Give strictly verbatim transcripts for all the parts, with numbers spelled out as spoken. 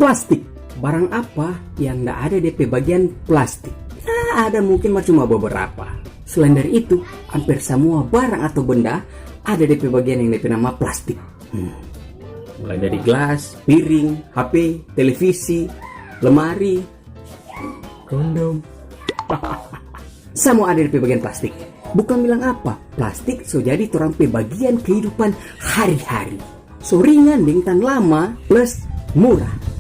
Plastik. Barang apa yang nda ada de pe bagian plastik? Ya, ada mungkin, mar cuma beberapa. Selain dari itu, hampir samua barang atau benda ada de pe bagian yang de pe nama plastik. Hmm. Mulai dari gelas, piring, H P, televisi, lemari, kondom. Samua ada de pe bagian plastik. Bukang bilang apa, plastik so jadi torang pe bagian kehidupan hari-hari. So ringan deng tang lama plus murah.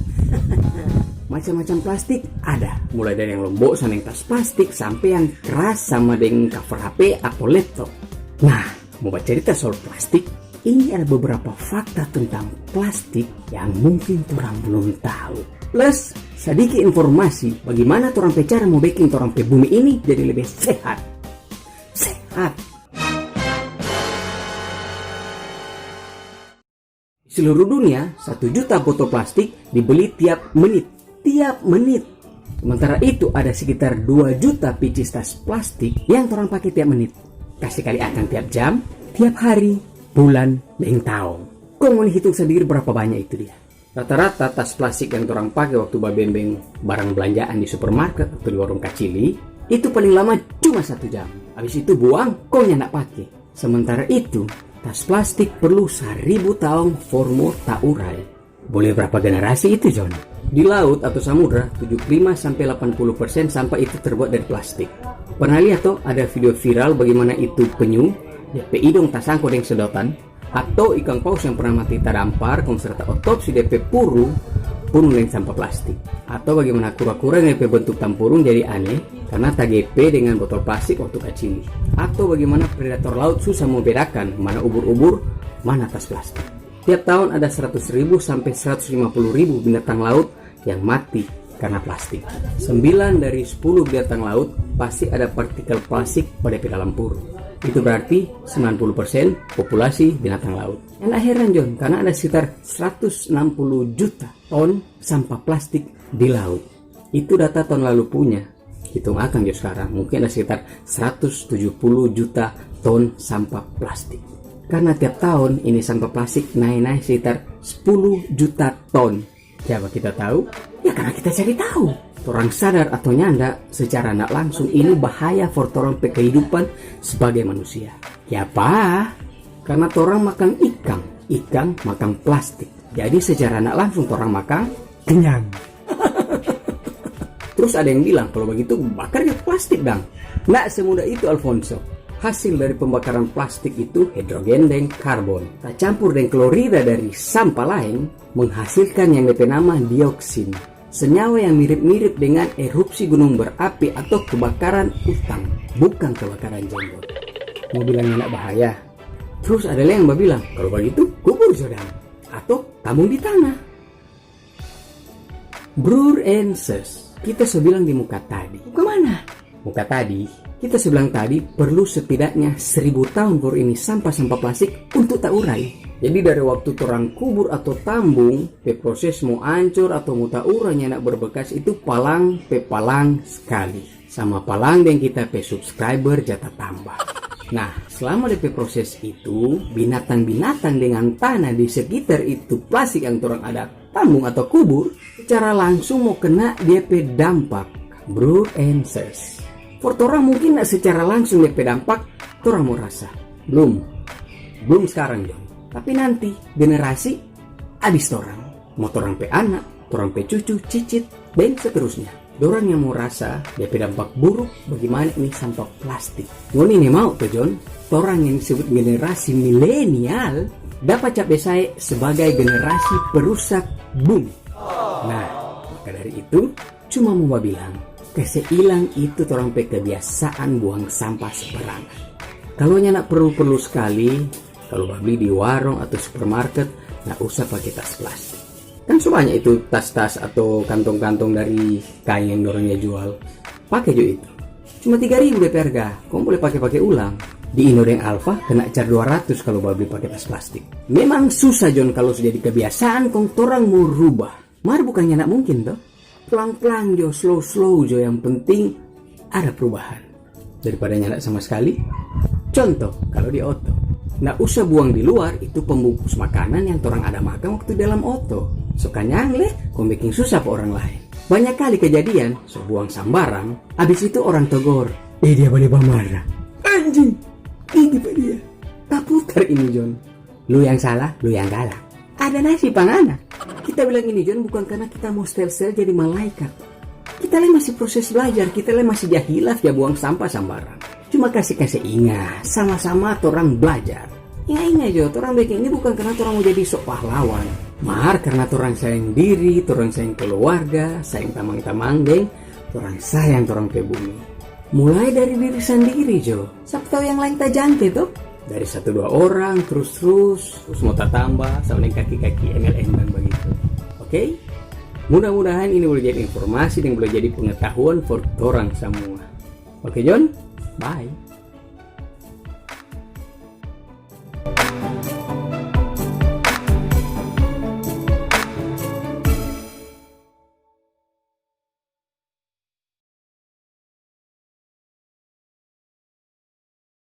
Macam-macam plastik ada, mulai dari yang lombo sama yang tas plastik sampe yang keras sama deng cover H P atau laptop. Nah, mo bacarita soal plastik, ini ada beberapa fakta tentang plastik yang mungkin torang belum tahu. Plus, sadiki informasi bagimana torang pe cara mo beking torang pe bumi ini jadi lebe sehat. Sehat. Di seluruh dunia, satu juta botol plastik dibeli tiap menit. Tiap menit. Sementara itu, ada sekitar dua juta picis tas plastik yang torang pake tiap menit. Kase kali akang tiap jam, tiap hari, bulan, deng taong. Kong ngoni hitung sandiri berapa banya itu dia. Rata-rata tas plastik yang torang pake waktu babembeng barang belanjaan di supermarket atau di warung kacili, itu paling lama cuma satu jam. Abis itu buang, kong nyanda pake. Sementara itu, tas plastik perlu saribu taong for mo taurai. Boleh berapa generasi itu, John? Di laut atau samudra, tujuh puluh lima sampe delapan puluh persen sampah itu terbuat dari plastik. Pernah lihat to, ada video viral bagaimana itu penyu, de pe idong tasangko deng sedotan, atau ikang paus yang pernah mati tadampar kong serta otopsi de pe puru punung deng sampah plastik, atau bagaimana kura-kura yang de pe bentuk tampurung jadi aneh karna tagepe dengan botol plastik waktu kacili, atau bagaimana predator laut susah mo bedakan mana ubur-ubur, mana tas plastik. Tiap tahun ada seratus ribu sampe seratus lima puluh ribu binatang laut yang mati karna plastik. Sembilan dari sepuluh binatang laut pasti ada partikel plastik pada pe dalam puru. Itu berarti sembilan puluh persen populasi binatang laut. Nyanda heran, John, karna ada sekitar seratus enam puluh juta ton sampah plastik di laut. Itu data tahun lalu punya. Hitung akang jo skarang, mungkin ada sekitar seratus tujuh puluh juta ton sampah plastik. Karna tiap tahun ini sampah plastik nae-nae sekitar sepuluh juta ton. Kiapa kita tau? Ya karna kita cari tau. Torang sadar atau nyanda, secara ndak langsung ini bahaya for torang pe kehidupan sebagai manusia. Kiapa? Karna torang makang ikang, ikang makang plastik. Jadi secara ndak langsung torang makang kenyang. Trus ada yang bilang, "Kalu bagitu bakar jo plastik dang." Ndak semudah itu, Alfonso. Hasil dari pembakaran plastik itu hidrogen deng karbon tacampur deng klorida dari sampah laeng menghasilkan yang de pe nama dioksin. Senyawa yang mirip-mirip dengan erupsi gunung berapi atau kebakaran utang, bukang kebakaran jenggot. Mo bilang nyanda bahaya? Trus ada lei yang babilang, "Kalu bagitu, kubur jo dang, atau tambung di tana." Brur and sis, kita so bilang di muka tadi. Kemana? Muka tadi, kita so bilang tadi perlu setidaknya seribu tahun for ini sampah-sampah plastik untuk taurai. Jadi dari waktu torang kubur atau tambung, pe proses mo ancor atau mo taurai nyanda berbekas itu palang pe palang skali. Sama palang deng kita pe subscriber ja tatamba. Nah, selama de pe proses itu, binatang-binatang dengan tana di sekitar itu plastik yang torang ada tambung atau kubur, secara langsung mo kena dia pe dampak, brur and sis. For torang mungkin nda secara langsung dia pe dampak, torang mo rasa. Blum. Blum skarang, John. Tapi nanti, generasi abis torang. Mo torang pe anak, torang pe cucu, cicit, deng seterusnya. Dorang yang mo rasa dia pe dampak buruk bagimana ini sampah plastik. Ngoni nimau to, John? Torang yang disebut generasi milenial dapa cap besae sebagai generasi perusak bumi. Nah, maka dari itu, cuma mo babilang, kase ilang itu torang pe kebiasaan buang sampah sembarangan. Kalu nyanda perlu-perlu skali, kalu babli di warung atau supermarket, nda usah pake tas plastik. Kan so banya itu tas-tas atau kantong-kantong dari kaeng yang dorang ja jual. Pake jo itu. Cuma tiga ribu de pe harga, kong bole pake-pake ulang. Di Indo deng Alfa kena car dua ratus kalu babli pake tas plastik. Memang susah, John, kalu so jadi kebiasaan kong torang mo rubah. Mar bukang nyanda mungkin to. Plang-plang jo, slow-slow jo, yang penting ada perubahan. Daripada nyanda sama skali. Contoh, kalu di oto. Nda usah buang di luar itu pembungkus makanan yang torang ada makang waktu di dalam oto. So kanyang leh, kong beking susah pa orang laeng. Banya kali kejadian, so buang sambarang, abis itu orang togor, "Eh, dia bale bamara. Anjing! Gigi pa dia." Taputar ini, John. Lu yang salah, lu yang galak. Ada nasi pa ngana. Kita bilang ini, John, bukan karena kita mo stel-stel jadi malaikat. Kita lei masih proses belajar, kita lei masih ja hilaf ja buang sampah sambarang. Cuma kase-kase inga, sama-sama torang blajar. Inga-inga jo, torang beking ini bukan karna torang mo jadi sok pahlawan, mar karna torang sayang diri, torang sayang keluarga, sayang tamang-tamang, deng torang sayang torang pe bumi. Mulai dari diri sandiri jo, sapa tau yang lain tajangke to? Dari satu dua orang, trus-trus, trus mo tatamba, sama deng kaki-kaki M L M dan bagitu. Oke? Mudah-mudahan ini boleh jadi informasi dan boleh jadi pengetahuan for torang samua. Oke, John? Bye.